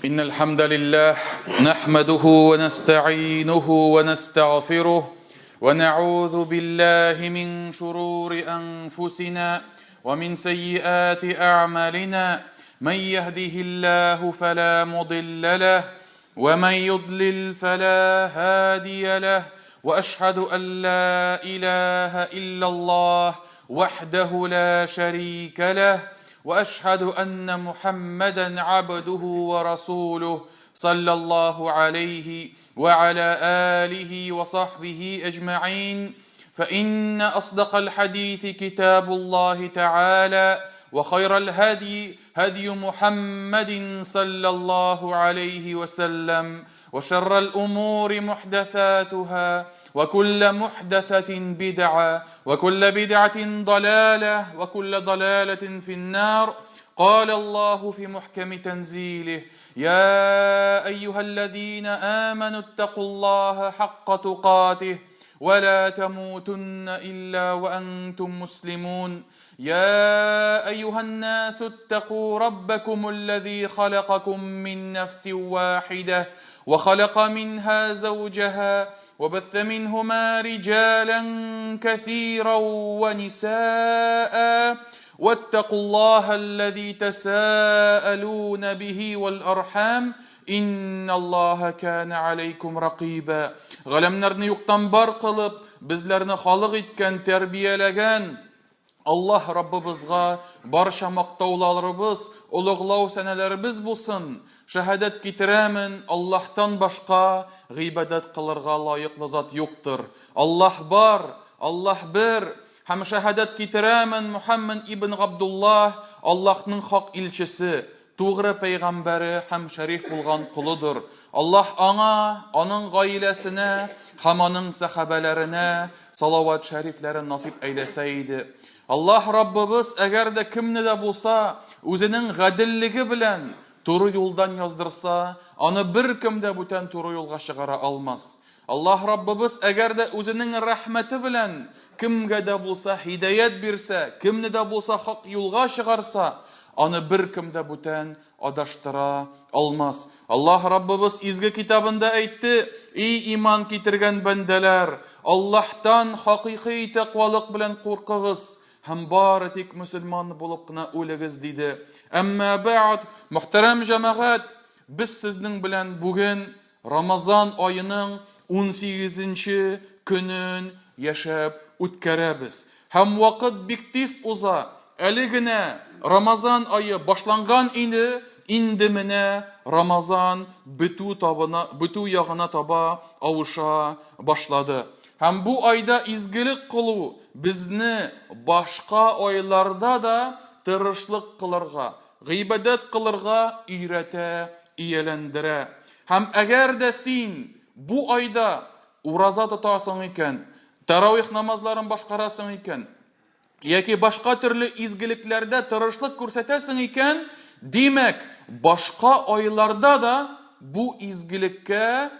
إن الحمد لله نحمده ونستعينه ونستغفره ونعوذ بالله من شرور أنفسنا ومن سيئات أعمالنا من يهده الله فلا مضل له ومن يضلل فلا هادي له وأشهد أن لا إله إلا الله وحده لا شريك له وأشهد أن محمدا عبده ورسوله صلى الله عليه وعلى آله وصحبه أجمعين فإن أصدق الحديث كتاب الله تعالى وخير الهدي هدي محمد صلى الله عليه وسلم وشر الأمور محدثاتها وكل محدثة بدعة وكل بدعة ضلالة وكل ضلالة في النار قال الله في محكم تنزيله يا أيها الذين آمنوا اتقوا الله حق تقاته ولا تموتن إلا وأنتم مسلمون يا أيها الناس اتقوا ربكم الذي خلقكم من نفس واحدة وخلق منها زوجها وبث منهما رجالا كثيرا ونساء واتقوا الله الذي تساءلون به والأرحام إن الله كان عليكم رقيبا Галәмнәрне юктан бар кылып, безләрне халык иткән, тәрбияләгән Аллаһ Раббыбызга барча мактауларыбыз, олуглау сәнәләребез булсын. Шәһадәт китерәмен, Аллаһтан башка гыйбадәт кылырга лаеклы зат юктыр. Аллаһ бар, Аллаһ бер. Һәм шәһадәт китерәмен, Мухаммад ибн Габдуллаһ Аллаһның хак илчесе, тугры пәйгамбәре һәм шәриф булган колыдыр. Аллаһ аңа, аның гаиләсенә һәм аның сәхабәләренә салават шәрифләрен насыйп әйләсә иде. Аллаһ Раббыбыз әгәр дә кемне дә булса үзенең гаделлеге белән туры юлдан яздырса, аны беркем дә бүтән туры юлга чыгара алмас. Аллаһ Раббыбыз әгәр дә үзенең рәхмәте белән кемгә дә булса һидаять бирсә, кемне дә булса хак юлга чыгарса, аны беркем дә бүтән адаштыра алмас. Аллаһ Раббыбыз изге китабында әйтте, Ий иман китергән бәндәләр, Аллаһтан хакыйкый тәкъвалык белән куркыгыз һәм бары тик мөселман булып кына үлегез, диде. Әмма бәгъд, мөхтәрәм җәмәгать, без сезнең белән бүген Рамазан аеның унсигезенче көнен яшәп үткәрәбез. Һәм вакыт бик тиз уза. Әле генә Рамазан ае башланган иде, инде менә Рамазан бетү табына, бетү ягына таба авыша башлады. Һәм бу айда изгелек кылу безне башка айларда да тырышлык кылырга, гыйбадәт кылырга өйрәтә, ияләндерә. Һәм әгәр дә син бу айда ураза тотасың икән, таравих намазларын башкарасың икән, яки башка төрле изгелекләрдә тырышлык күрсәтәсең икән, димәк, башка айларда да бу изгелеккә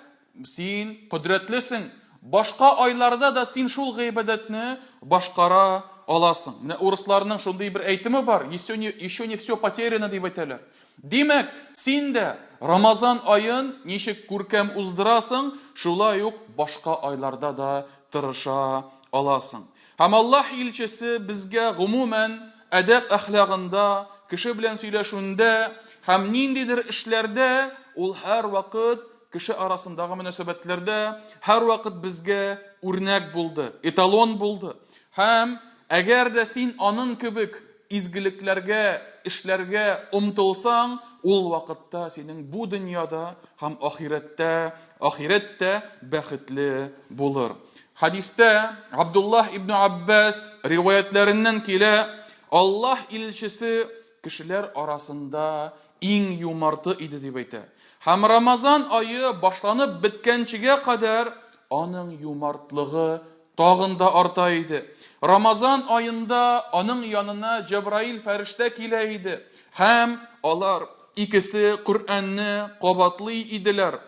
син кодрәтлесең. Башка айларда да син шул гыйбадәтне башкара аласың. Менә урысларның шундый бер әйтеме бар, еще не, еще не все потеряно дип әйтәләр. Димәк, син дә Рамазан аен ничек күркәм уздырасың, шулай ук башка айларда да тырыша аласың. Һәм Аллаһ илчесе безгә гомумән әдәп әхлагында, кеше белән сөйләшүендә һәм ниндидер эшләрдә ул һәрвакыт кеше арасындагы мөнәсәбәтләрдә һәрвакыт безгә үрнәк булды, эталон булды. Һәм әгәр дә син аның кебек изгелекләргә, эшләргә омтылсаң, ул вакытта синең бу дөньяда һәм ахирәттә, ахирәттә бәхетле булыр. Хәдистә Абдуллаһ ибн Аббас риваятләреннән килә, Аллаһ илчесе кешеләр арасында иң юмарты иде дип әйтә. Һәм Рамазан ае башланып беткәнчегә кадәр аның юмартлыгы тагын да арта иде. Рамазан аенда аның янына Җәбраил фәрештә килә иде һәм алар икесе Коръәнне кабатлый иделәр.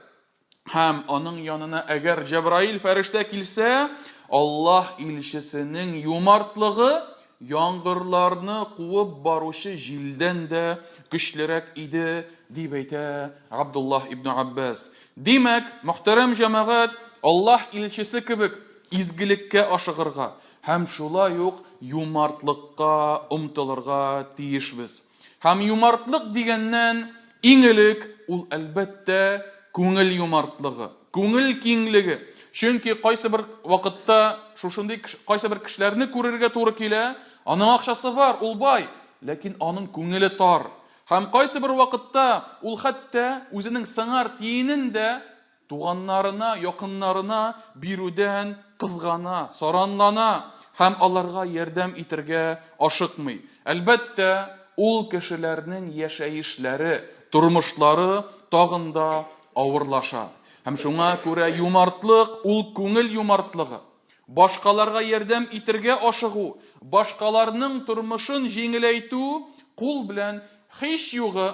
Һәм аның янына әгәр Җәбраил фәрештә килсә, Аллаһ илчесенең юмартлыгы яңгырларны куып баручы җилдән дә көчлерәк иде, дип әйтә Абдуллаһ ибн Аббас. Димәк, мөхтәрәм җәмәгать, Аллаһ илчесе кебек изгелеккә ашыгырга һәм шулай ук юмартлыкка омтылырга тиешбез. Һәм юмартлык дигәннән, иң элек ул, әлбәттә, күңел юмартлыгы, күңел киңлеге. Чөнки кайсы бер вакытта шушындый кайсы бер кешеләрне күрергә туры килә, аның акчасы бар, ул бай, ләкин аның күңеле тар. Һәм кайсы бер вакытта ул хәтта үзенең сыңар тиенен дә туганнарына, якыннарына бирүдән кызгана, саранлана һәм аларга ярдәм итергә ашыкмый. Әлбәттә, ул кешеләрнең яшәешләре, тормышлары тагын да авырлаша. Һәм шуңа күрә юмартлык ул күңел юмартлыгы. Башкаларга ярдәм итергә ашыгу, башкаларның тормышын җиңеләйтү, кул белән һич югы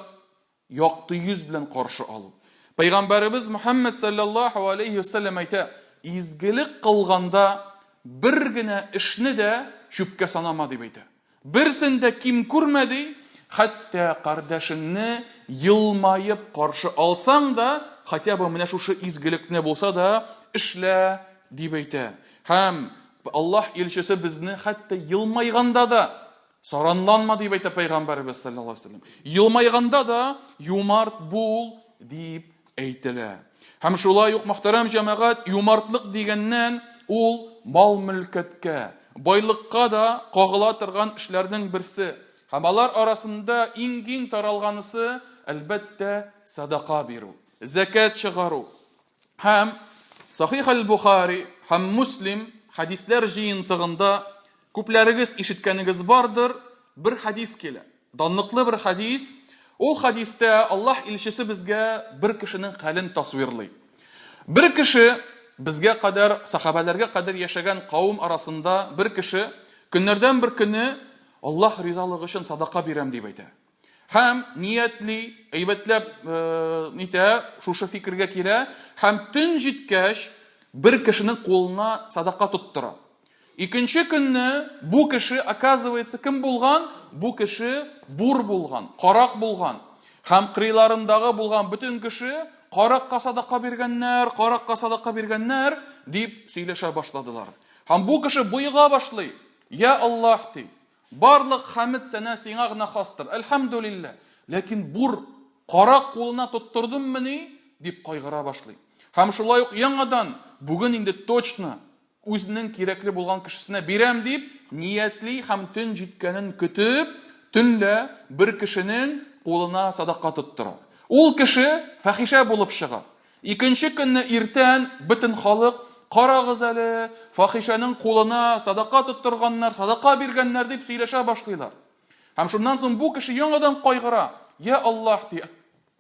якты йөз белән каршы алу. Пәйгамбәребез Мөхәммәд саллаллаһу алейһи ва сәлләм әйтә, изгелек кылганда бер генә эшне дә чүпкә санама дип әйтә. Берсен дә ким күрмә ди, хәтта кардәшеңне елмаеп каршы алсаң да, хотя бы менә шушы изгелекне булса да эшлә дип әйтә. Һәм Аллаһ илчесе безне хәтта елмайганда да Саранланма дип әйтә пәйгамбәребез саллаллаһу алейһи вәсәлләм. Елмайганда да юмарт бул дип әйтелә. Һәм шулай ук мөхтәрәм җәмәгать, юмартлык дигәннән ул мал-мөлкәткә, байлыкка да кагыла торган эшләрнең берсе. Һәм алар арасында иң киң таралганысы, әлбәттә, садака бирү, зәкят чыгару. Һәм Сахих аль-Бухари һәм Муслим хәдисләр җыентыгында күпләрегез ишеткәнегез бардыр, бер хәдис килә. Данлыклы бер хәдис. Ул хәдистә Аллаһ илчесе безгә бер кешенең хәлен тасвирлый. Бер кеше безгә кадәр, сахабәләргә кадәр яшәгән кавым арасында бер кеше көннәрдән бер көнне Аллаһ ризалыгы өчен садака бирәм дип әйтә. Һәм ниятли, әйбәтләп нитә, шушы фикергә килә һәм төн җиткәч бер кешенең кулына садака тоттыра. Икенче көнне бу кеше, оказывается, кем булган? Бу кеше бур булган, карак булган. Һәм кырыйларындагы булган бөтен кеше каракка садака биргәннәр, каракка садака биргәннәр дип сөйләшә башладылар. Һәм бу кеше боега башлый. Я Аллаһ ди. Барлык хәмед сәнә сиңа гына хастыр. Әлхәмдүлилләһ. Ләкин бур карак кулына тоттырдыммыни? дип кайгыра башлый. Һәм шулай ук яңадан бүген инде точно үзенең кирәкле булган кешесенә бирәм дип ниятли һәм төн җиткәнен көтеп, төнлә бер кешенең кулына садака тоттыра. Ул кеше фәхишә булып чыга. Икенче көнне иртән бөтен халык, Карагыз әле, фахишәнең кулына садака тоттырганнар, садака биргәннәр, дип сөйләшә башлыйлар. Һәм шуннан соң бу кеше яңадан кайгыра. Я Аллаһ, ди,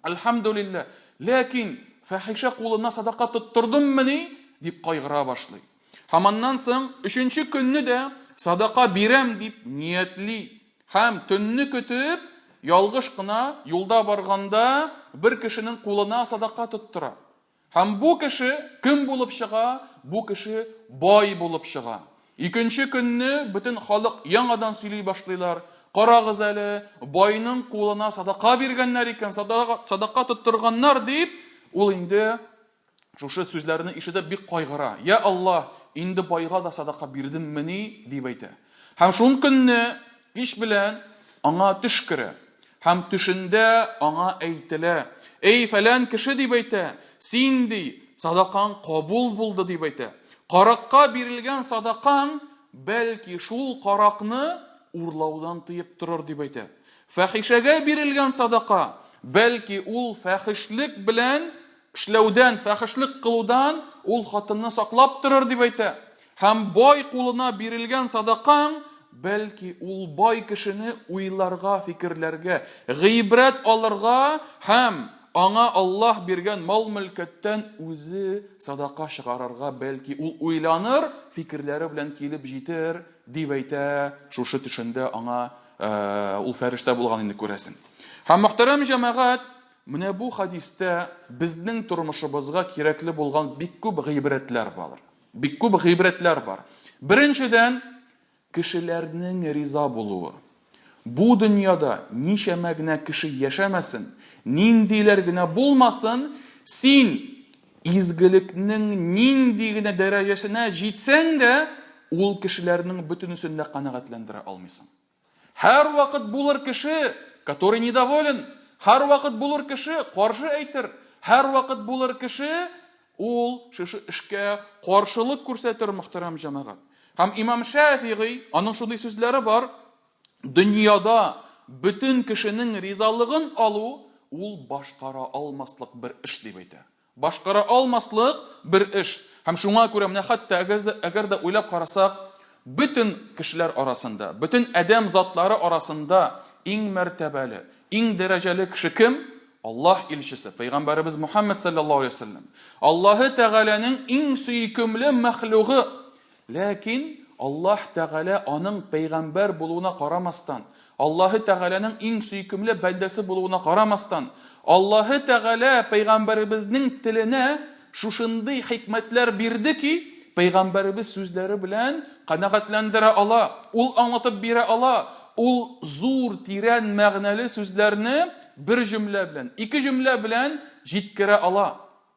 әлхәмдүлилләһ, ләкин фахишә кулына садака тоттырдыммыни, дип кайгыра башлый. Һәм аннан соң өченче көнне дә садака бирәм дип ниятли. Һәм төнне көтеп, ялгыш кына юлда барганда бер кешенең кулына садака тоттыра. Һәм бу кеше кем булып чыга? Бу кеше бай булып чыга. Икенче көнне бөтен халык яңадан сөйли башлыйлар. Карагыз әле, байның кулына садака биргәннәр икән, садака, садака тоттырганнар дип, ул инде Шушы сүзләрне ишетеп бик кайгыра. Я Аллаһ, инде байга да садака бирдеммени? дип әйтә. Һәм шул көнне кич белән аңа төш керә. Һәм төшендә аңа әйтелә: Эй, фәлән кеше, дип әйтә, син ди, садакаң кабул булды, дип әйтә. Каракка бирелгән садакаң, бәлки шул каракны урлаудан тыеп торыр, дип әйтә. Фәхишәгә бирелгән садака, бәлки ул фәхишлек белән Эшләүдән, фәхешлек кылудан ул хатынны саклап торыр, дип әйтә. Һәм бай кулына бирелгән садакаң, бәлки ул бай кешене уйларга, фикерләргә, гыйбрәт алырга һәм аңа Аллаһ биргән мал-мөлкәттән үзе садака чыгарырга, бәлки ул уйланыр, фикерләре белән килеп җитер, дип әйтә. Шушы төшендә аңа ул фәрештә булган инде, күрәсең. Һәм, мөхтәрәм җәмәгать, Менә бу хәдистә безнең тормышыбызга кирәкле булган бик күп гыйбрәтләр бар. Бик күп гыйбрәтләр бар. Беренчедән, Кешеләрнең риза булуы. Бу дөньяда ничәмә генә кеше яшәмәсен, ниндиләр генә булмасын, син изгелекнең нинди генә дәрәҗәсенә җитсәң дә, ул кешеләрнең бөтенесен дә канәгатьләндерә алмыйсың. Һәрвакыт булыр кеше, который недоволен, һәрвакыт булыр кеше, каршы әйтер, һәрвакыт булыр кеше, ул шушы эшкә каршылык күрсәтер, мөхтәрәм җәмәгать. Һәм имам Шәфигый, аның шундый сүзләре бар, дөньяда бөтен кешенең ризалыгын алу, ул башкара алмаслык бер эш дип әйтә. Башкара алмаслык бер эш. Һәм шуңа күрә менә хәтта әгәр дә уйлап карасак, бөтен кешеләр арасында, бөтен адәм затлары арасында иң мәртәбәле, иң дәрәҗәле кеше кем? Аллаһ илчесе, пәйгамбәребез Мухаммад саллаллаһу алейһи вәсәлләм. Аллаһы Тәгаләнең иң сөйкемле мәхлугы. Ләкин Аллаһ Тәгалә аның пәйгамбәр булуына карамастан, Аллаһы Тәгаләнең иң сөйкемле бәндәсе булуына карамастан, Аллаһы Тәгалә пәйгамбәребезнең теленә шушындый хикмәтләр бирде ки, пәйгамбәребез сүзләре белән канәгатьләндерә ала, ул аңлатып бирә ала, ул зур, тирән мәгънәле сүзләрне бер җөмлә белән, ике җөмлә белән җиткерә ала.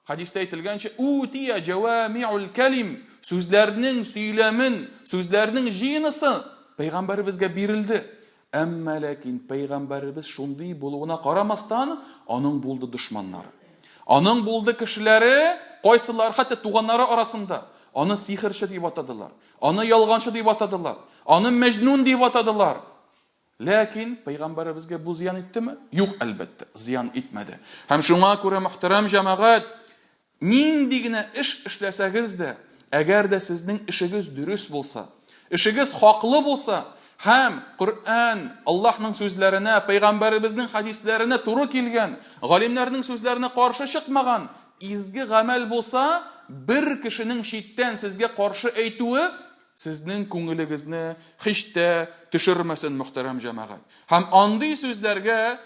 Хәдистә әйтелгәнчә, Утия җәвами'ул кәлим, сүзләрнең сөйләмен, сүзләрнең җыенысы пәйгамбәребезгә бирелде. Әмма ләкин пәйгамбәребез шундый булуына карамастан, аның булды дошманнары. Аның булды кешеләре, кайсылар хәтта туганнары арасында аны сихерче дип атадылар, аны ялганчы дип атадылар, аны мәҗнүн дип атадылар. Ләкин пәйгамбәребезгә бу зыян иттеме? Юк, әлбәттә, зыян итмәде. Һәм шуңа күрә, мөхтәрәм җәмәгать, нинди генә эш эшләсәгез дә, әгәр дә сезнең эшегез дөрес булса, эшегез хаклы булса һәм Коръән, Аллаһның сүзләренә, пәйгамбәребезнең хәдисләренә туры килгән, галимнәрнең сүзләренә каршы чыкмаган изге гамәл булса, бер кешенең читтән сезгә каршы әйтүе Сезнең күңелегезне һич тә төшермәсен, мөхтәрәм җәмәгать. Һәм андый сүзләргә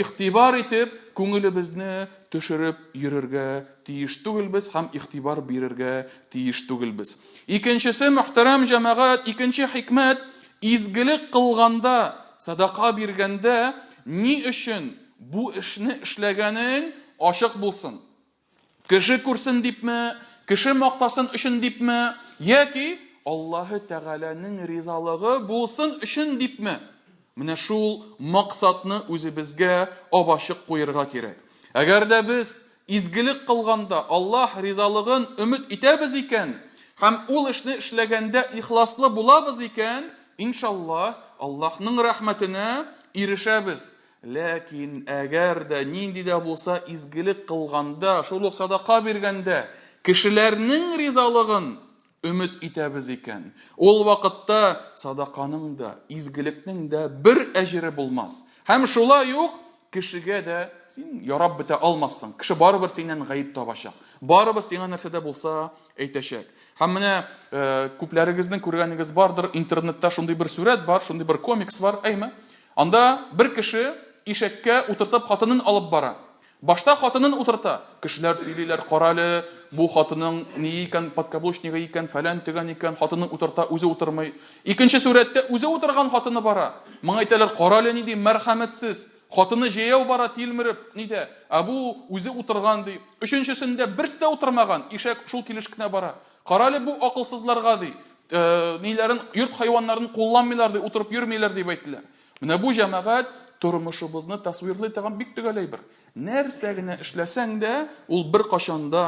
игътибар итеп, күңелебезне төшереп йөрергә тиеш түгелбез һәм игътибар бирергә тиеш түгелбез. Икенчесе, мөхтәрәм җәмәгать, икенче хикмәт, изгелек кылганда, садака биргәндә, ни өчен бу эшне эшләгәнең ачык булсын. Кеше күрсен дипме, кеше мактасын өчен дипме, яки Аллаһы Тәгаләнең ризалыгы булсын өчен дипме? Менә шул максатны үзебезгә ап-ачык куерга кирәк. Әгәр дә без изгелек кылганда Аллаһ ризалыгын өмет итәбез икән һәм ул эшне эшләгәндә ихласлы булабыз икән, иншаллаһ, Аллаһның рәхмәтенә ирешәбез. Ләкин әгәр дә нинди дә булса изгелек кылганда, шул ук садака биргәндә, кешеләрнең ризалыгын өмет итәбез икән, ул вакытта садаканың да, изгелекнең дә бер әҗере булмас. Һәм шулай ук кешегә дә син ярап бетә алмассың. Кеше барыбер синнән гаеп табачак. Барыбер сиңа нәрсә дә булса әйтәчәк. Һәм менә күпләрегезнең күргәнегез бардыр, интернетта шундый бер сурәт бар, шундый бер комикс бар, әйме? Анда бер кеше ишәккә утыртып хатынын алып бара. Башта хатынын утырта. Кешеләр сөйлиләр, карале, бу хатының ни икән, подкаблучнигы икән, фәлән төгән икән, хатынын утырта, үзе утырмый. Икенче сурәттә үзе утырган хатыны бара. Моңа әйтәләр, карале, нинди мәрхәмәтсез. Хатыны җәяү бара тилмереп, нидә, ә бу үзе утырган ди. Өченчесендә берсе дә утырмаган, ишәк шул килеш кенә бара. Карале бу акылсызларга, ди. Э, ниләрен, йорт хайваннарын кулланмыйлар, ди, утырып йөрмиләр, дип әйттеләр. Менә бу җәмәгать тормышыбызны тасвирлый торган бик төгәл әйбер. Нәрсә генә эшләсәң дә, ул беркайчан да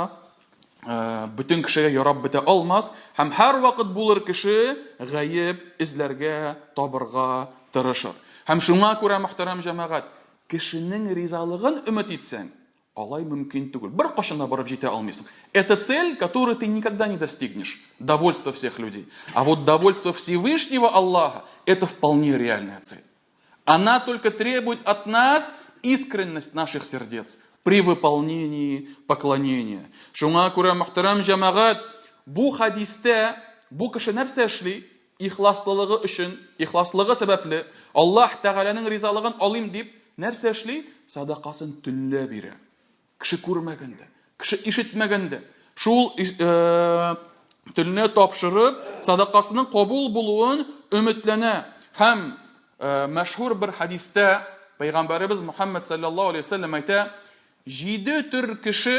э, бөтен кешегә ярап бетә алмас һәм һәрвакыт булыр кеше гаеп эзләргә, табырга тырышыр. Һәм шуңа күрә, мөхтәрәм җәмәгать, кешенең ризалыгын өмет итсәң, Алай мөмкин түгел. Бер кашына барып җитә алмыйсың. Это цель, которую ты никогда не достигнешь. Довольство всех людей. А вот довольство Всевышнего Аллаха – это вполне реальная цель. Она только требует от нас искренность наших сердец при выполнении поклонения. Шуңа күрә, мөхтәрәм җәмәгать, бу хәдистә бу кеше нәрсә эшли? Ихласлылыгы өчен, ихласлыгы сәбәпле, Аллаһ Тәгаләнең ризалыгын алыйм дип, нәрсә эшли? Садакасын төнлә бирә. Кеше күрмәгәндә, кеше ишетмәгәндә, шул э, Төнлә тапшырып, садакасының кабул булуын өметләнә. Һәм мәшһүр бер хәдистә Пәйгамбәребез Мухаммад саллаллаһу алейһи вәсәлләм әйтә, җиде төр кеше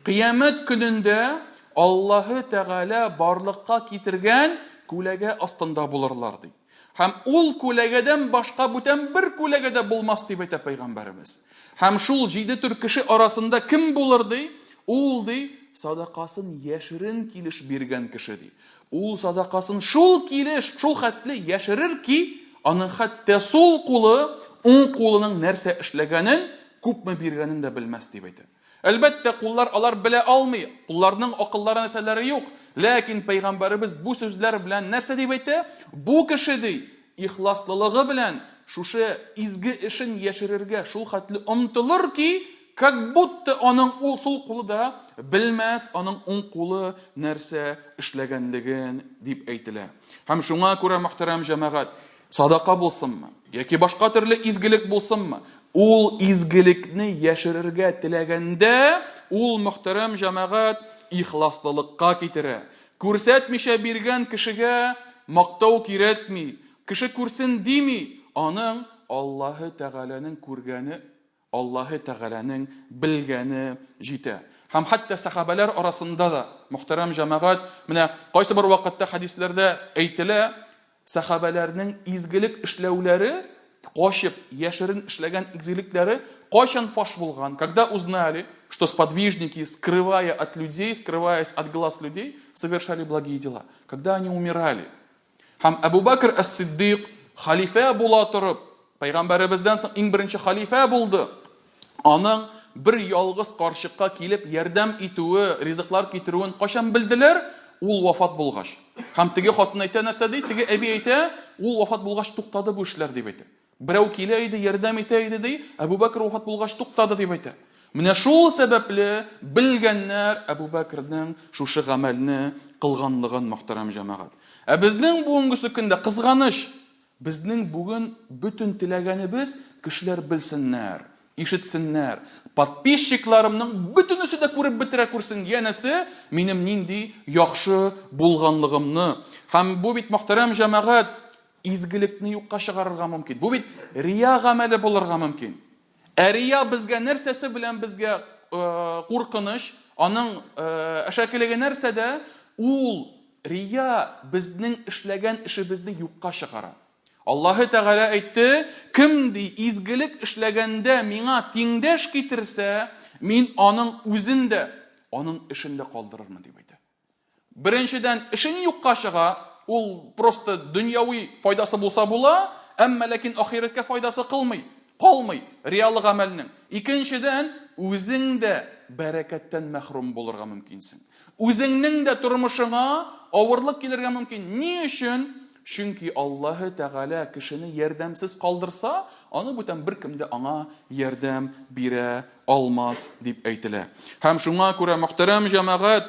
кыямәт көнендә Аллаһы Тәгалә барлыкка китергән күләгә астында булырлар, ди. Һәм ул күләгәдән башка бүтән бер күләгә дә булмас, дип әйтә Пәйгамбәребез. Һәм шул җиде төр кеше арасында кем булыр, ди? Ул, ди, садакасын яшерен килеш биргән кеше, ди. Ул садакасын шул килеш, шул хәтле яшерер ки, аның хәтта сул кулы уң кулының нәрсә эшләгәнен, күпме биргәнен дә белмәс, дип әйтә. Әлбәттә, куллар алар белә алмый, кулларның акыллары нәрсәләре юк. Ләкин пәйгамбәребез бу сүзләр белән нәрсә дип әйтә? Бу кеше ди, ихласлылыгы белән шушы изге эшен яшерергә шул хәтле омтылыр ки, как будто аның ул сул кулы да белмәс, аның уң кулы нәрсә эшләгәнлеген дип әйтелә. Һәм шуңа күрә, мөхтәрәм җәмәгать, Садака булсынмы, яки башка төрле изгелек булсынмы, ул изгелекне яшерергә теләгәндә, ул, мөхтәрәм җәмәгать, ихласлылыкка китерә. Күрсәтмичә биргән кешегә мактау кирәкми, кеше күрсен дими, аның Аллаһы Тәгаләнең күргәне Аллаһы Тәгаләнең белгәне җитә. Һәм хәтта сәхабәләр арасында да, мөхтәрәм җәмәгать, менә кайсы бер вакытта хәдисләрдә әйтелә, сәхабәләрнең изгелек эшләүләре, качып, яшерен эшләгән изгелекләре кайчан фаш булган? Когда узнали, что сподвижники, скрывая от людей, скрываясь от глаз людей, совершали благие дела. Когда они умирали. Һәм Әбу Бәкр әс-Сиддыйк халифә була торып, пәйгамбәребездән соң иң беренче халифә булды. Аның бер ялгыз карчыкка килеп ярдәм итүе, ризыклар китерүен кайчан белделәр? Ул вафат булгач. Һәм теге хатын әйтә нәрсә ди? Теге әби әйтә, ул вафат булгач туктады бу эшләр дип әйтә. Берәү килә иде, ярдәм итә иде ди, Әбу Бәкер вафат булгач туктады дип әйтә. Менә шул сәбәпле белгәннәр Әбу Бәкернең шушы гамәлне кылганлыгын, мөхтәрәм җәмәгать. Ә безнең бүгенгесе көндә кызганыч, безнең бүген бөтен теләгәнебез кешеләр белсеннәр, ишетсеннәр. Подписчикларымның бөтенесе дә күреп бетерә күрсен, янәсе, минем нинди яхшы булганлыгымны. Һәм бу бит, мөхтәрәм җәмәгать, изгелекне юкка чыгарырга мөмкин. Бу бит рия гамәле булырга мөмкин. Ә рия безгә нәрсәсе белән безгә куркыныч, аның әшәкелеге нәрсәдә? Ул рия безнең эшләгән эшебезне юкка чыгара. Аллаһы Тәгалә әйтте, кем ди изгелек эшләгәндә миңа тиңдәш китерсә, мин аның үзен дә, аның эшен дә калдырырмын дип әйтә. Беренчедән, эшең юкка чыга, ул просто дөньяви файдасы булса була, әмма ләкин ахирәткә файдасы кылмый, калмый реаллы гамәлнең. Икенчедән, үзең дә бәрәкәттән мәхрүм булырга мөмкинсең. Үзеңнең дә тормышыңа авырлык килергә мөмкин. Ни өчен? Чөнки Аллаһы Тәгалә кешене ярдәмсез калдырса, аны бүтән беркем дә аңа ярдәм бирә алмас дип әйтелә. Һәм шуңа күрә, мөхтәрәм җәмәгать,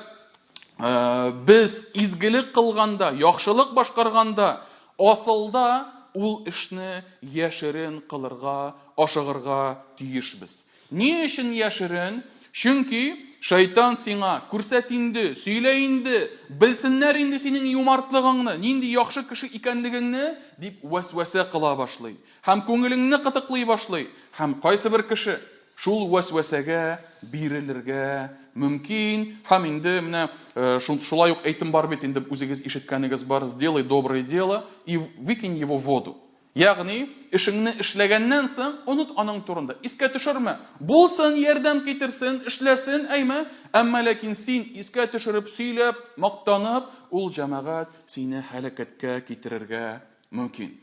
без изгелек кылганда, яхшылык башкарганда, асылда ул эшне яшерен кылырга, ашыгырга тиешбез. Ни өчен яшерен? Чөнки шайтан сиңа күрсәт инде, сөйлә инде, белсеннәр инде синең юмартлыгыңны, нинди яхшы кеше икәнлегеңне, дип вәсвәсә кыла башлый. Һәм күңелеңне кытыклый башлый. Һәм кайсыбер кеше шул вәсвәсәгә бирелергә мөмкин. Һәм инде менә шулай ук әйтем бар бит инде, үзегез ишеткәнегез бар, сделай доброе дело и выкинь его в воду. Ягъни, эшеңне эшләгәннән соң, оныт аның турында, искә төшермә. Булсын, ярдәм китерсен, эшләсен, әйме? Әмма ләкин син искә төшереп, сөйләп, мактанып, ул җәмәгать сине һәлакәткә китерергә мөмкин.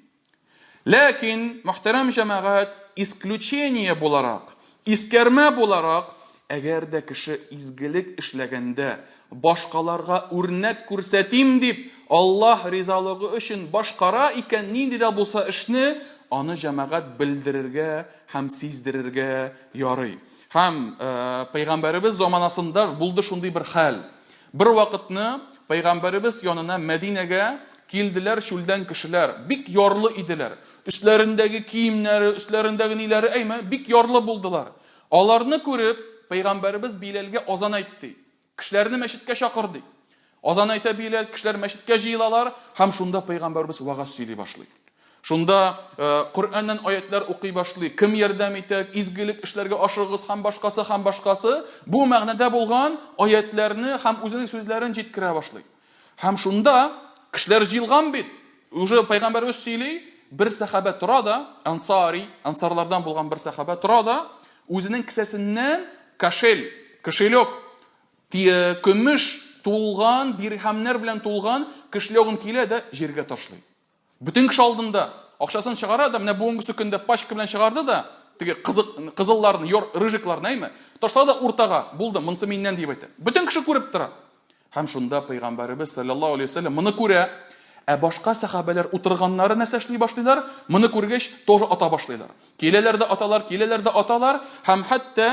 Ләкин, мөхтәрәм җәмәгать, исключение буларак, искәрмә буларак, әгәр дә кеше изгелек эшләгәндә, башкаларга үрнәк күрсәтим дип, Аллаһ ризалыгы өчен башкара икән нинди дә булса эшне, аны җәмәгать белдерергә һәм сиздерергә ярый. Һәм пәйгамбәребез заманасында булды шундый бер хәл. Бер вакытны пәйгамбәребез янына Мәдинәгә килделәр чүлдән кешеләр, бик ярлы иделәр. Өсләрендәге киемнәре, өсләрендәге ниләре, әйме, бик ярлы булдылар. Аларны күреп, пәйгамбәребез Биләлгә азан әйтте. Кешеләрне мәчеткә чакыр, ди. Азан әйтә Биләл, кешеләр мәчеткә җыелалар һәм шунда пәйгамбәрбез вәгазь сөйли башлый. Шунда Коръәннән аятлар укый башлый. Кем ярдәм итә, изгелек эшләргә ашыгыгыз һәм башкасы һәм башкасы. Бу мәгънәдә булган аятларны һәм үзенең сүзләрен җиткерә башлый. Һәм шунда кешеләр җыелган бит. Уже пәйгамбәрбез сөйли, бер сәхабә тора да, ансари, ансарлардан булган бер сәхабә тора да, үзенең кесәсеннән кошель, кошелек Көмеш тулган, дирһәмнәр белән тулган кошелегын килә дә җиргә ташлый. Бөтен кеше алдында акчасын чыгара да, менә бүгенгесе көндә пачка белән чыгарды да, теге кызык, кызылларны, йор, рыжикларны, әйме? Ташлады да уртага, булды, монысы миннән дип әйтә. Бөтен кеше күреп тора. Һәм шунда пәйгамбәребез саллаллаһу алейһи вәсәлләм моны күрә. Ә башка сәхабәләр утырганнары нәрсә эшли башлыйлар? Моны күргәч, тоже ата башлыйлар. Киләләр дә аталар, киләләр дә аталар һәм хәтта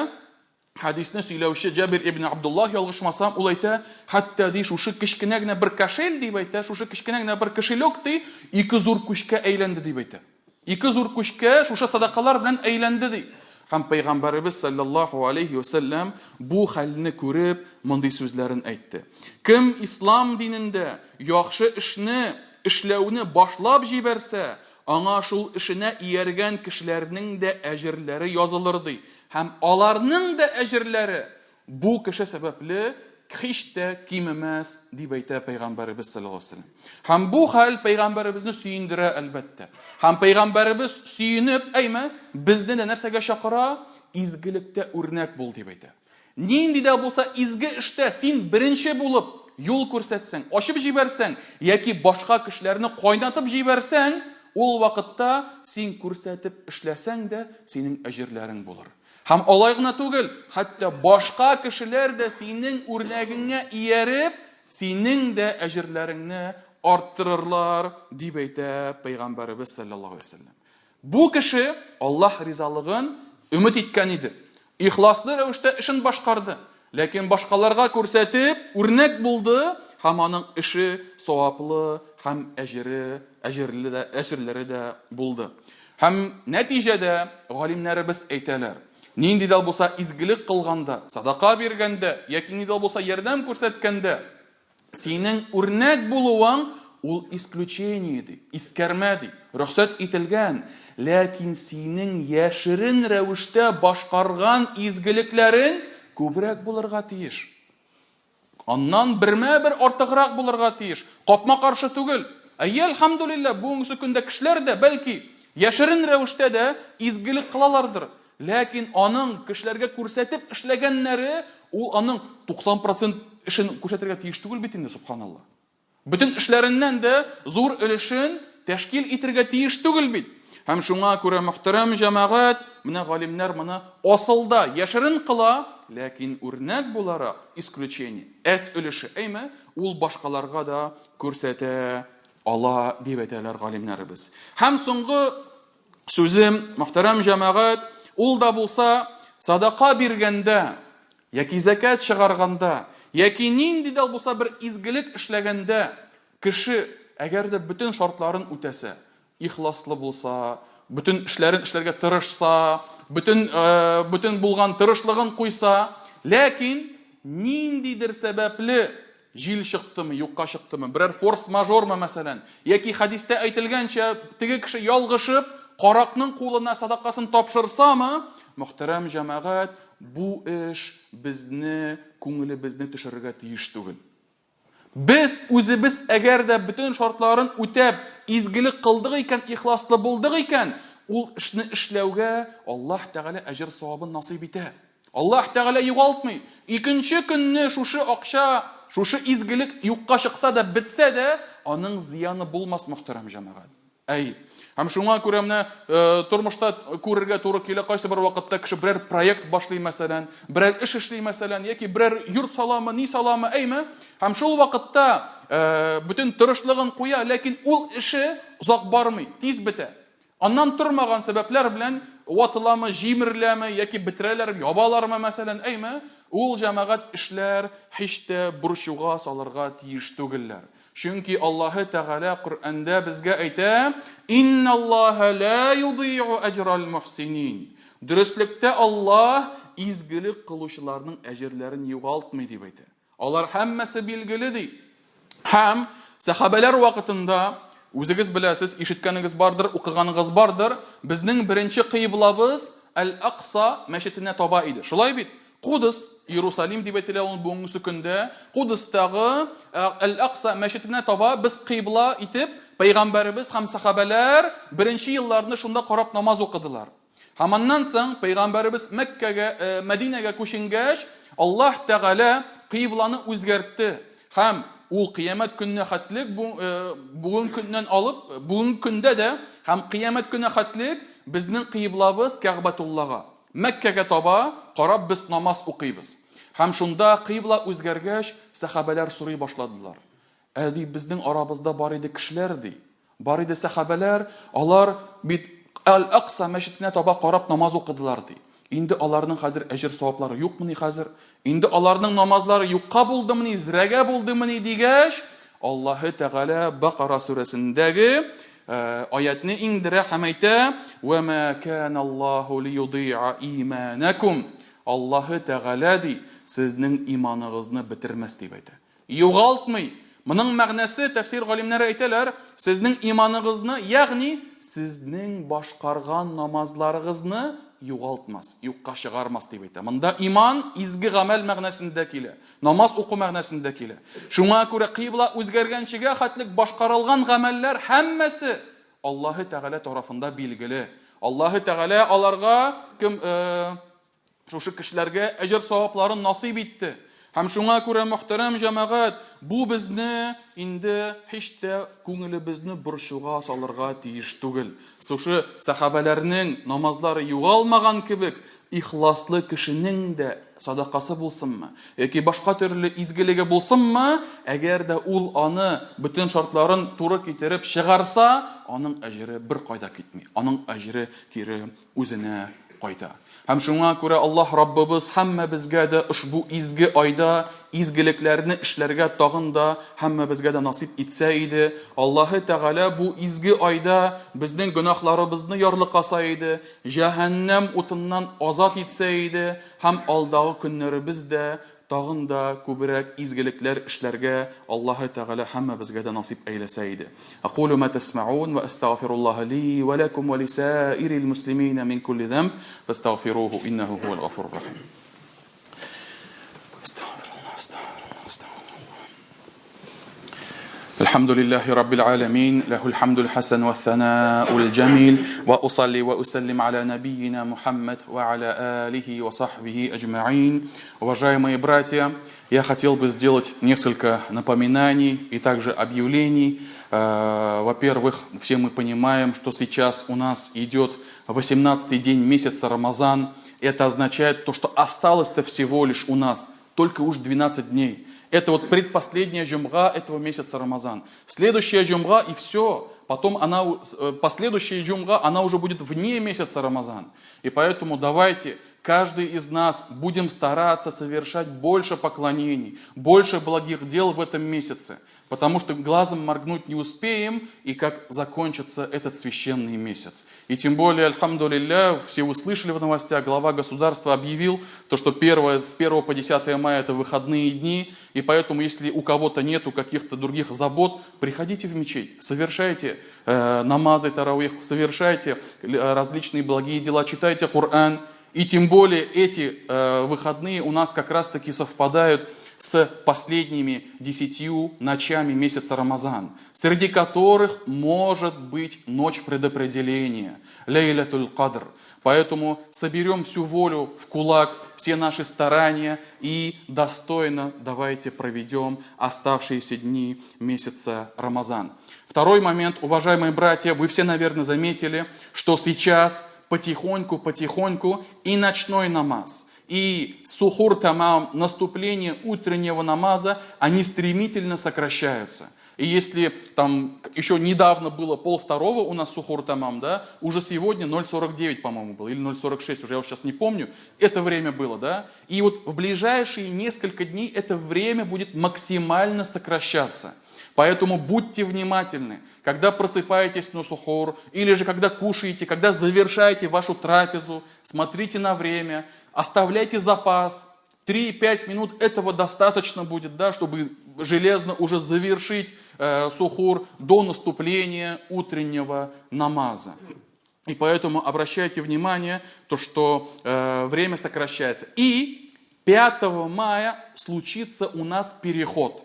Хәдисне сөйләүче Җабир ибн Абдуллаһ ялгышмасам, ул әйтә, хәтта ди шушы кечкенә генә бер кошель дип әйтә, шушы кечкенә генә бер кошелек ди, ике зур күчкә әйләнде дип әйтә. Ике зур күчкә шушы садакалар белән әйләнде ди. Һәм пәйгамбәребез саллаллаһу алейхи вәсәлләм бу хәлне күреп, мондый сүзләрен әйтте. Кем ислам динендә яхшы эшне эшләүне башлап җибәрсә, Аңа шул эшенә ияргән кешеләрнең дә әҗерләре язылыр, ди. Һәм аларның да әҗерләре бу кеше сәбәпле һич тә кимемәс, дип әйтә Пәйгамбәребез саллаллаһу алейһи ва сәлләм. Һәм бу хәл Пәйгамбәребезне сөендерә, әлбәттә. Һәм Пәйгамбәребез сөенеп, әйме, безне дә нәрсәгә чакыра? Изгелектә үрнәк бул, дип әйтә. Нинди дә булса изге эштә син беренче булып юл күрсәтсәң, ачып җибәрсәң яки башка кешеләрне кайнатып җибәрсәң, ул вакытта син күрсәтеп эшләсәң дә, синең әҗерләрең булыр. Һәм алай гына түгел, хәтта башка кешеләр дә синең үрнәгеңә ияреп, синең дә әҗерләреңне арттырырлар, дип әйтә Пәйгамбәребез саллаллаһу алейһи вәсәлләм. Бу кеше Аллаһ ризалыгын өмет иткән иде. Ихласлы рәвештә эшен башкарды. Ләкин башкаларга күрсәтеп, үрнәк булды һәм аның эше саваплы һәм әҗере, әҗерле дә, әҗерләре дә булды. Һәм нәтиҗәдә галимнәребез әйтәләр, нинди дә булса изгелек кылганда, садака биргәндә яки нинди дә булса ярдәм күрсәткәндә, Синең үрнәк булуың ул исключение ди, искәрмә ди, рөхсәт ителгән, ләкин синең яшерен рәвештә башкарган изгелекләрең күбрәк булырга тиеш. Аннан бермә-бер артыграк булырга тиеш, капма-каршы түгел. Әйе, әлхәмдүлилләһ, бүгенге көндә кешеләр дә, бәлки, яшерен рәвештә дә изгелек кылалардыр. Ләкин аның кешеләргә күрсәтеп эшләгәннәре, ул аның 90 процент эшен күрсәтергә тиеш түгел бит инде, субханалла. Бөтен эшләреннән дә зур өлешен тәшкил итергә тиеш түгел бит. Һәм шуңа күрә, мөхтәрәм җәмәгать, менә галимнәр моны асылда яшерен кыла, ләкин үрнәк буларак исключение, әз өлеше, әйме, ул башкаларга да күрсәтә ала, дип әйтәләр галимнәребез. Һәм соңгы Сүзем, мөхтәрәм җәмәгать, ул да булса садака биргәндә, яки зәкят чыгарганда, яки нинди дә булса бер изгелек эшләгәндә, кеше әгәр дә бөтен шартларын үтәсә, ихласлы булса, бөтен эшләрен эшләргә тырышса, бөтен э, бөтен булган тырышлыгын куйса, ләкин ниндидер сәбәпле Җил чыктымы, юкка чыктымы, берәр форс-мажормы, мәсәлән, яки хәдистә әйтелгәнчә, теге кеше ялгышып, каракның кулына садакасын тапшырсамы, мөхтәрәм җәмәгать, бу эш безне, күңелебезне төшерергә тиеш түгел. Без үзебез әгәр дә бөтен шартларын үтәп, изгелек кылдык икән, ихласлы булдык икән, ул эшне эшләүгә Аллаһ Тәгалә әҗер-савабын насыйп итә. Аллаһ Тәгалә югалтмый. Икенче көнне шушы акча, шушы изгелек юкка чыкса да, бетсә дә, аның зыяны булмас, мөхтәрәм җәмәгать. Әй. Һәм шуңа күрә менә э, тормышта күрергә туры килә, кайсы бер вакытта кеше берәр проект башлый, мәсәлән, берәр эш эшли, мәсәлән, яки берәр йорт саламы, ни саламы, әйме? Һәм шул вакытта э, бөтен тырышлыгын куя, ләкин ул эше озак бармый, тиз бетә. Аннан тормаган сәбәпләр белән ватыламы, җимереләме яки бетерәләр, ябалармы, мәсәлән, әйме, ул җәмәгать эшләр һич тә борчуга салырга тиеш түгелләр. Чөнки Аллаһы Тәгалә Коръәндә безгә әйтә, Инналлаһа ла юдыйу әҗрал мухсинин. Дөреслектә Аллаһ изгелек кылучыларның әҗерләрен югалтмый дип әйтә. Алар һәммәсе билгеле ди. Һәм сәхабәләр вакытында, үзегез беләсез, ишеткәнегез бардыр, укыганыгыз бардыр, безнең беренче кыйблабыз Әл-Акса мәчетенә таба иде. Шулай бит? Кудыс, Иерусалим дип әйтелә ул бүгенге көндә. Кудыстагы Әл-Акса мәчетенә таба без кыйбла итеп пәйгамбәребез һәм сәхабәләр беренче елларны шунда карап намаз укыдылар. Һәм аннан соң пәйгамбәребез Мәккәгә, Мәдинәгә күченгәч, Аллаһ Тәгалә кыйбланы үзгәртте. Һәм ул кыямәт көненә хәтлек бүген көннән алып, бүгенге көндә дә һәм кыямәт көненә хәтлек безнең кыйблабыз Кәгъбәтуллага, Мәккәгә таба карап без намаз укыйбыз. Һәм шунда кыйбла үзгәргәч, сәхабәләр сорый башладылар. Ә, ди, безнең арабызда бар иде кешеләр, ди. Бар иде сәхабәләр, алар бит Әл-Акса мәчетенә таба карап намаз укыдылар, ди. Инде аларның хәзер әҗер-саваплары юкмыни хәзер? Инде аларның намазлары юкка булдымыни, зрәгә булдымыни дигәч, Аллаһы Тәгалә Бакара сүрәсендәге аятны иңдерә һәм әйтә: "Ва ма кана Аллаһу лиюдиа иманакум". Аллаһы Тәгалә ди, сезнең иманыгызны бетермәс дип әйтә. Югалтмый. Моның мәгънәсе, тәфсир галимнәре әйтәләр, сезнең иманыгызны, ягъни сезнең башкарган намазларыгызны югалтмас, юкка чыгармас дип әйтә. Монда иман изге гамәл мәгънәсендә килә, намаз уку мәгънәсендә килә. Шуңа күрә кыйбла үзгәргәнчегә хәтлек башкарылган гамәлләр һәммәсе Аллаһы Тәгалә тарафында билгеле. Аллаһы Тәгалә аларга кем шушы кешеләргә әҗер-савапларын насыйп итте. Һәм шуңа күрә, мөхтәрәм җәмәгать, бу безне инде һич тә күңелебезне борчуга салырга тиеш түгел. Шушы сәхабәләрнең намазлары югалмаган кебек, ихласлы кешенең дә садакасы булсынмы, яки башка төрле изгелеге булсынмы, әгәр дә ул аны бөтен шартларын туры китереп чыгарса, аның әҗере беркайда китми. Аның әҗере кире үзенә кайта. Һәм шуңа күрә Аллаһ Раббыбыз һәммәбезгә дә ошбу изге айда изгелекләрне эшләргә тагын да һәммәбезгә дә насыйп итсә иде. Аллаһы Тәгалә бу изге айда безнең гөнаһларыбызны ярлыкаса иде, җәһәннәм утыннан азат итсә иде һәм алдагы көннәребез дә Тагын да күбрәк изгелекләр эшләргә Аллаһы Тәгалә һәммәбезгә дә насыйп әйләсә иде. Акулу ма тәсмәун вә әстәгъфируллаһа ли вә ләкум вә лисаирил муслимина мин кулли зәмб фәстәгъфируху иннәһу һуәл гафурур рахим. Әстәгъфируллаһ, әстәгъфируллаһ, әстәгъфируллаһ. الحمد لله رب العالمين له الحمد الحسن والثناء الجميل وأصلي وأسلم على نبينا محمد وعلى آله وصحبه أجمعين. Уважаемые братья, я хотел бы сделать несколько напоминаний и также объявлений. Во-первых, все мы понимаем, что сейчас у нас идет 18-й день месяца Рамазан. Это означает то, что осталось-то всего лишь у нас только уж 12 дней. Это вот предпоследняя джумга этого месяца Рамазан. Следующая джумга и все. Потом она, последующая джумга, она уже будет вне месяца Рамазан. И поэтому давайте каждый из нас будем стараться совершать больше поклонений, больше благих дел в этом месяце. Потому что глазом моргнуть не успеем, и как закончится этот священный месяц. И тем более, альхамдулилля, все услышали в новостях, глава государства объявил, то, что с 1 по 10 мая это выходные дни, и поэтому, если у кого-то нету каких-то других забот, приходите в мечеть, совершайте намазы таравих, совершайте различные благие дела, читайте Коран. И тем более эти выходные у нас как раз-таки совпадают с последними 10 ночами месяца Рамазан, среди которых может быть ночь предопределения, Лейлятуль Кадр. Поэтому соберем всю волю в кулак, все наши старания и достойно давайте проведем оставшиеся дни месяца Рамазан. Второй момент, уважаемые братья, вы все, наверное, заметили, что сейчас потихоньку-потихоньку и ночной намаз, и сухур тамам, наступление утреннего намаза, они стремительно сокращаются. И если там еще недавно было 1:30 у нас сухур тамам, да, уже сегодня 0:49, по-моему, было, или 0:46, уже я сейчас не помню, это время было, да. И вот в ближайшие несколько дней это время будет максимально сокращаться. Поэтому будьте внимательны, когда просыпаетесь на сухур, или же когда кушаете, когда завершаете вашу трапезу, смотрите на время, оставляйте запас, 3-5 минут этого достаточно будет, да, чтобы железно уже завершить сухур до наступления утреннего намаза. И поэтому обращайте внимание, то, что время сокращается. И 5 мая случится у нас переход.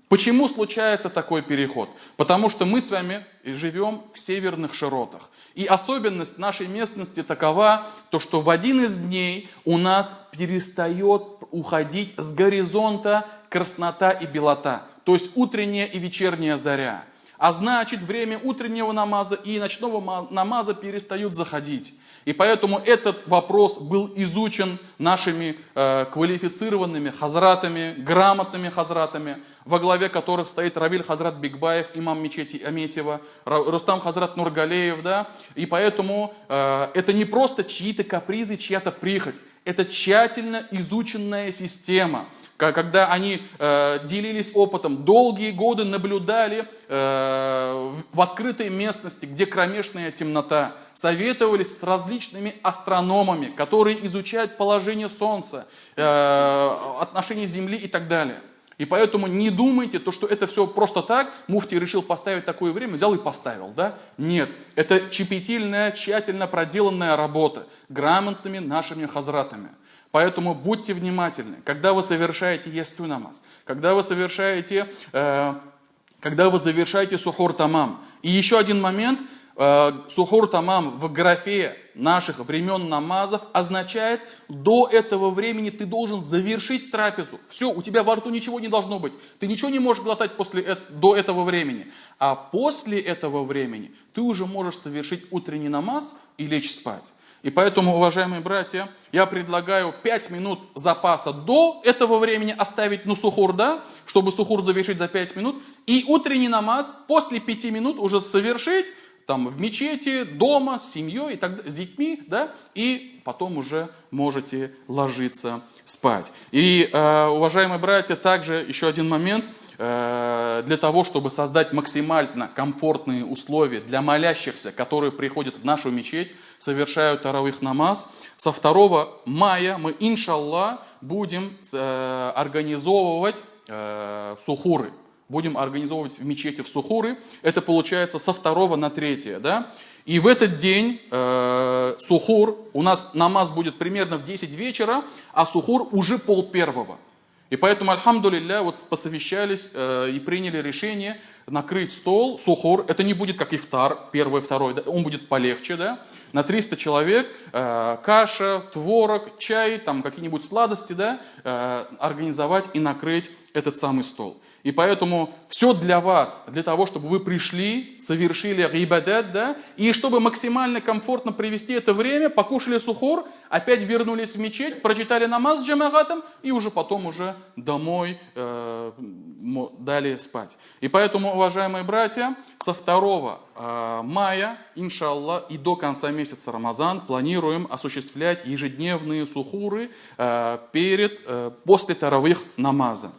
Почему случается такой переход? Потому что мы с вами живем в северных широтах. И особенность нашей местности такова, то что в один из дней у нас перестает уходить с горизонта краснота и белота. То есть утренняя и вечерняя заря. А значит, время утреннего намаза и ночного намаза перестают заходить. И поэтому этот вопрос был изучен нашими квалифицированными хазратами, грамотными хазратами, во главе которых стоит Равиль Хазрат Бикбаев, имам мечети Аметьева, Рустам Хазрат Нургалеев. Да? И поэтому это не просто чьи-то капризы, чья-то прихоть. Это тщательно изученная система. Когда они делились опытом, долгие годы наблюдали в открытой местности, где кромешная темнота, советовались с различными астрономами, которые изучают положение Солнца, отношение Земли и так далее. И поэтому не думайте, то, что это все просто так, муфти решил поставить такое время, взял и поставил, да? Нет, это щепетильная, тщательно проделанная работа грамотными нашими хазратами. Поэтому будьте внимательны, когда вы совершаете ясту намаз, когда вы совершаете сухур тамам. И еще один момент, сухур тамам в графе наших времен намазов означает, до этого времени ты должен завершить трапезу. Все, у тебя во рту ничего не должно быть. Ты ничего не можешь глотать до этого времени. А после этого времени ты уже можешь совершить утренний намаз и лечь спать. И поэтому, уважаемые братья, я предлагаю 5 минут запаса до этого времени оставить на сухур, да, чтобы сухур завершить за 5 минут, и утренний намаз после 5 минут уже совершить там, в мечети, дома, с семьей, и так, с детьми, да, и потом уже можете ложиться спать. И, уважаемые братья, также еще один момент. Для того, чтобы создать максимально комфортные условия для молящихся, которые приходят в нашу мечеть, совершают таравих намаз, со 2 мая мы, иншаллах, будем организовывать сухуры. Будем организовывать в мечети в сухуры. Это получается со 2 на 3, да? И в этот день сухур, у нас намаз будет примерно в 10 вечера, а сухур уже 12:30. И поэтому, альхамдулилля, вот посовещались и приняли решение накрыть стол, сухур. Это не будет как ифтар, первый, второй, да, он будет полегче, да. На 300 человек каша, творог, чай, там какие-нибудь сладости, да, организовать и накрыть этот самый стол. И поэтому все для вас, для того, чтобы вы пришли, совершили ибадат, да, и чтобы максимально комфортно провести это время, покушали сухур, опять вернулись в мечеть, прочитали намаз с джамагатом и уже потом уже домой дали спать. И поэтому, уважаемые братья, со 2 мая, иншаллах, и до конца месяца Рамазан планируем осуществлять ежедневные сухуры после таравих намаза.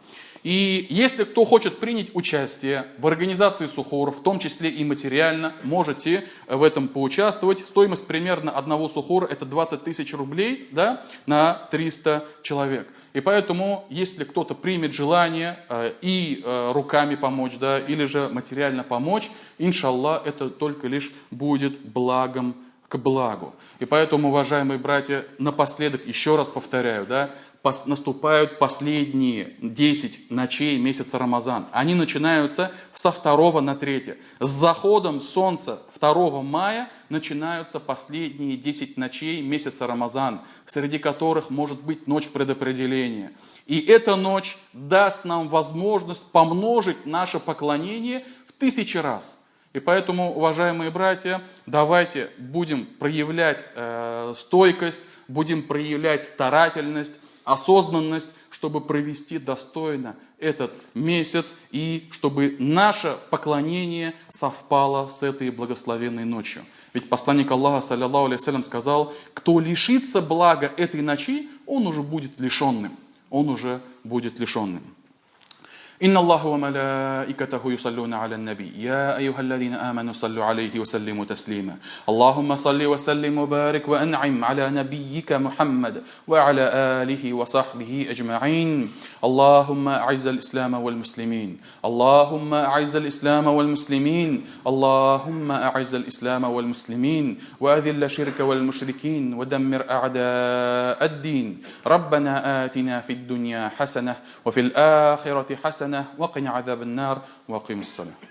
И если кто хочет принять участие в организации сухуров, в том числе и материально, можете в этом поучаствовать. Стоимость примерно одного сухура – это 20 тысяч рублей, да, на 300 человек. И поэтому, если кто-то примет желание и руками помочь, да, или же материально помочь, иншаллах, это только лишь будет благом к благу. И поэтому, уважаемые братья, напоследок еще раз повторяю, да, наступают последние 10 ночей месяца Рамазан. Они начинаются со 2 на 3. С заходом солнца 2 мая начинаются последние 10 ночей месяца Рамазан, среди которых может быть ночь предопределения. И эта ночь даст нам возможность помножить наше поклонение в 1000 раз. И поэтому, уважаемые братья, давайте будем проявлять стойкость, будем проявлять старательность, осознанность, чтобы провести достойно этот месяц и чтобы наше поклонение совпало с этой благословенной ночью. Ведь посланник Аллаха, саллиллаху алейхи ва саллям, сказал, кто лишится блага этой ночи, он уже будет лишенным. Он уже будет лишенным. إن الله وملائكته يصلون على النبي يا أيها الذين آمنوا صلوا عليه وسلموا تسليما. اللهم صل وسلم وبارك وأنعم على نبيك محمد وعلى آله وصحبه أجمعين. اللهم أعز الإسلام والمسلمين، اللهم أعز الإسلام والمسلمين، اللهم أعز الإسلام والمسلمين، وأذل الشرك والمشركين، ودمر أعداء الدين. ربنا آتنا في الدنيا حسنة وفي الآخرة حسنة وقنا عذاب النار. وأقم الصلاة.